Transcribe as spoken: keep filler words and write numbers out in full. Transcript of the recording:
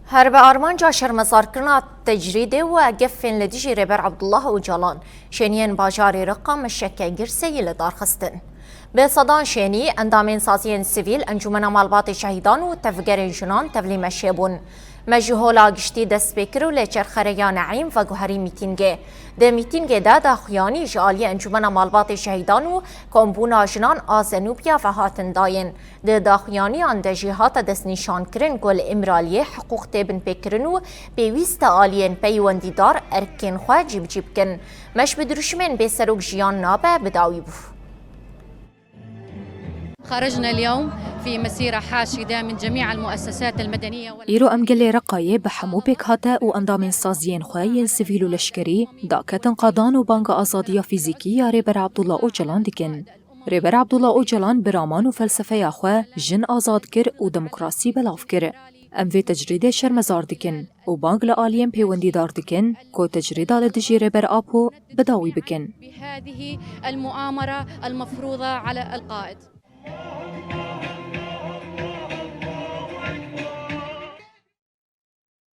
Her bi armanca şermezarkirina tecrîdê û gefên li dijî Rêber Abdullah Ocalan, şêniyên bajarê Reqa meşeke girseyî li dar xistin. Bi sedan şênî, endamên saziyên sivîl, Encûmena Malbatê Şehîdan û tevgerên jinan tevlî meşê bûn. Me ji hola giştî dest pê kir û li Çerxereya Neîm veguherî mîtîngê. Di mîtîngê de daxuyanî ji aliyê Encûmena Malbatê Şehîdan û Kombûna Jinan a Zenûbiya ve hatin dayîn. Di daxuyaniyan de jî hate destnîşankirin ku li Îmraliyê hiqûq tê binpêkirin û pêwîst e aliyên peywendîdar erkên xwe cîbicî bikin. Me ji bi dirûşimên bêserok jiyan nabe, bi dawî bû. خرجنا اليوم في مسيرة حاشدة من جميع المؤسسات المدنية وال- Îro em gelê Reqayê bi hemû pêkhate û endamên saziyên xwe yên sivîl û leşkerî daketin qadan û banga azadiya fîzîkî ya Rêber Abdullah Ocalan dikin. Rêber Abdullah Ocalan bi raman û felsefeya xwe jin azad kir û demokrasî belav kir. Em vê tecrîdê şermezar dikin û bang li aliyên pêwendîdar dikin ku tecrîda li dijî Rêber Apo bi dawî bikin. بهذه المؤامرة المفروضة على القائد.